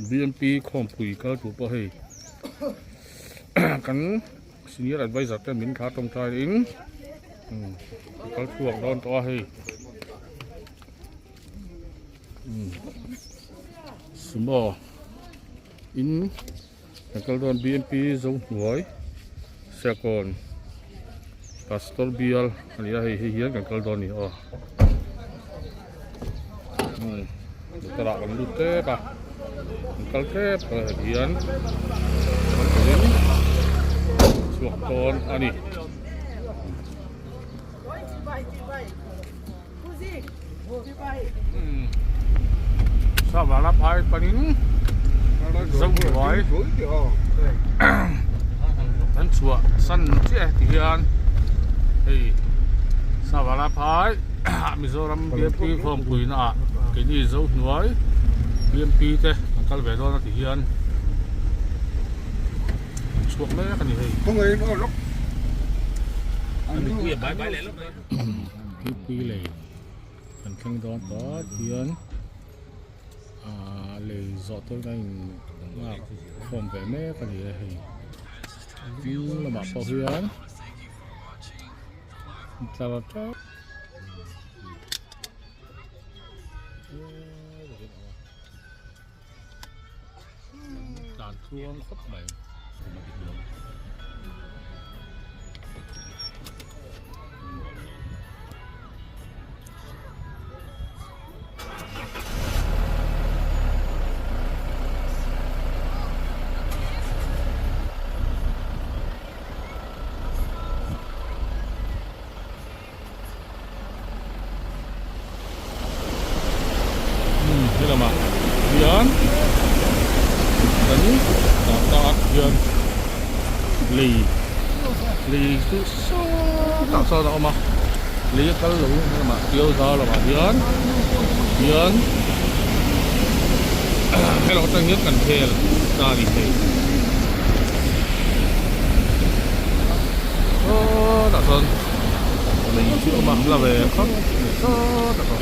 BMP khawmpui kal tur pawh hei kan senior adviser te min thla tawngtai in kal chhuak dawn tawh a hei sumo in kan kal dawn BMP Zohnuai Serkawn Pastor bial a ni a hei hei hian kan kal dawn a ni aw motor ah kan lut tep a kan kal tep tawh heti hian kal turin chhuak dawn a ni. Savala phai panin Zohnuai kan chhuah san chiah ti hian hei Savala phai Mizoram BMP khawmpui na ah keini Zohnuai BMP te kan kal ve dawn a ti hian an chhuak mek a ni hei. Thilpui lei kan thleng dawn tawh hian ahh lei zawh tur a in nghak khawm ve mek a ni a hei tin lamah pawh hian tlar teuh tlan tluang khawp mai. He lamah hian kan tata ah hian lei lei chu sawtah sawn a awm a lei a kal lo he lamah tiau zau lamah hian hian he lam atang hian kan khel ta a ni thei sawtah sawn. Lei chu a awm a la ve khawp mai sawt a saw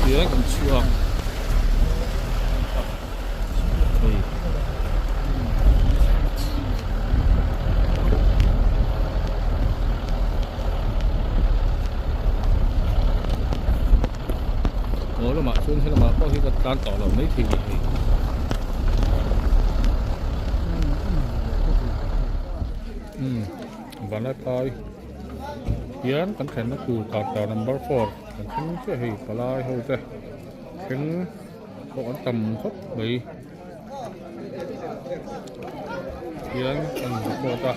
tiang kan chhuak hei Aw lamah chuan he lamah pawh hi ka tlan tawh lo mai thei ni hei. Umm Vanlaiphai hian kan thlenna tur counter number four kan thleng chiah hei palai ho te thleng pawh an tam khawp mai hian an report a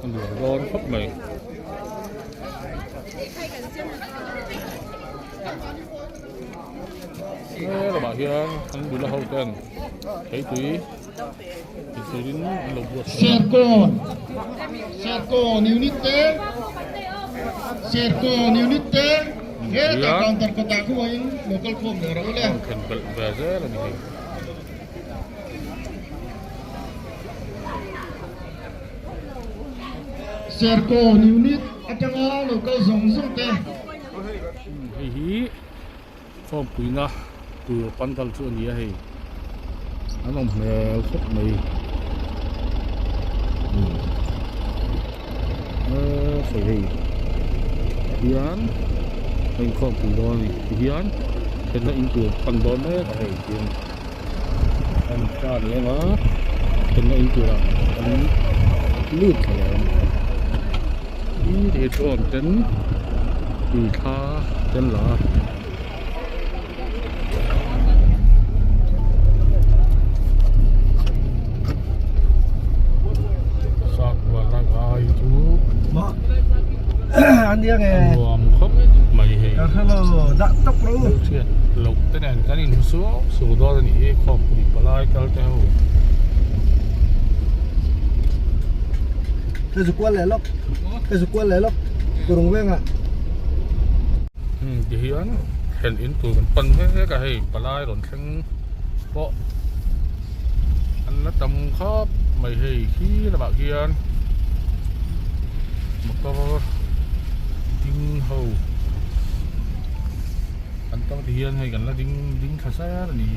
a nuam dawn khawp mai. He lamah hian an nula ho ten theitui ti turin an lo buatsaih a. Serkawn Serkawn unit te Serkawn unit te heta counter kawtah khuain lo kal khawm leh rawh u le. A rawn thlen belh ve zel a ni hei. Serkawn unit atanga lo kal zawng zawng te. Hei hi khawmpuina tur pandal chu a ni a hei an awm hmel khawp mai sawi hei hian a inkhawmpui dawn a ni tihian thlenna in tur pan dawn mek a hei tin. An ta ni em a thlenna in turah an lut thei ang ih ti hi chuan ten tui thla te an la a. Nuam khawp mai hei hmelhriat loh te nen kan inhmu suau suau dawn a nih hi khawmpui palai kal te ho. Tihian thlen in tur kan pan mek a hei palai rawn thleng pawh an la tam khawp mai hei khi lamah khian motor. ho an tam ti hian hei kan la ding ding thla zel a ni.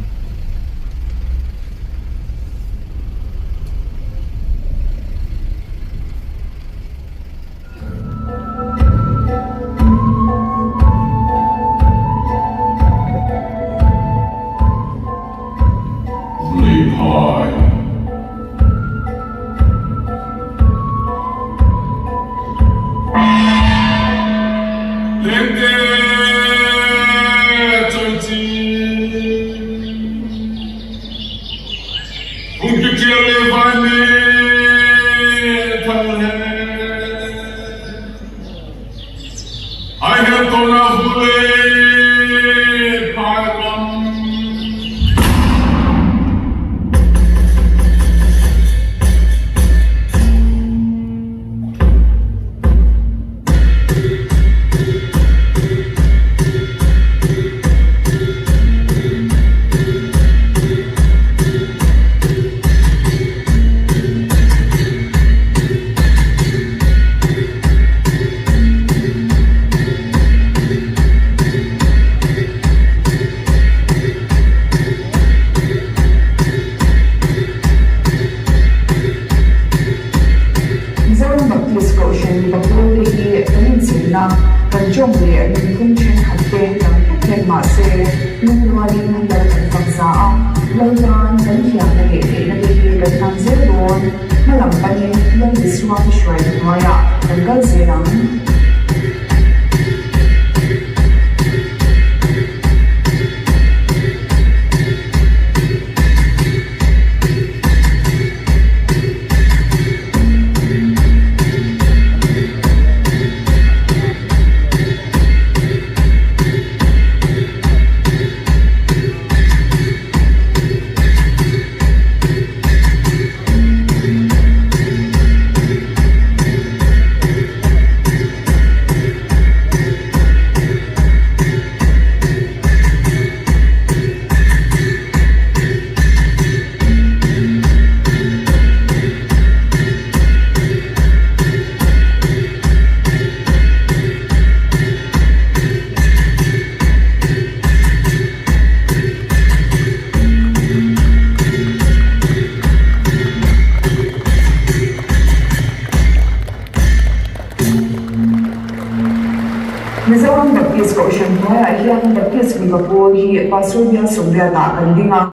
Mizoram Baptist Kohhran mipa pawlte hi kan inchhenna, kan tawng leh nunphung thenkhat te dang hlek hlek mah se, lungrualin lal kan fak za a, lal tan kan thiamna leh theihna te hi kan hlang zel dawn. Hmalam panin Lal Isua hruaina hnuaiah kan kal zel ang. Mizoram Baptist Kohhran hnuaiah hian Baptist mipa pawl hi Pastor Bial Sawmriatah kan ding a.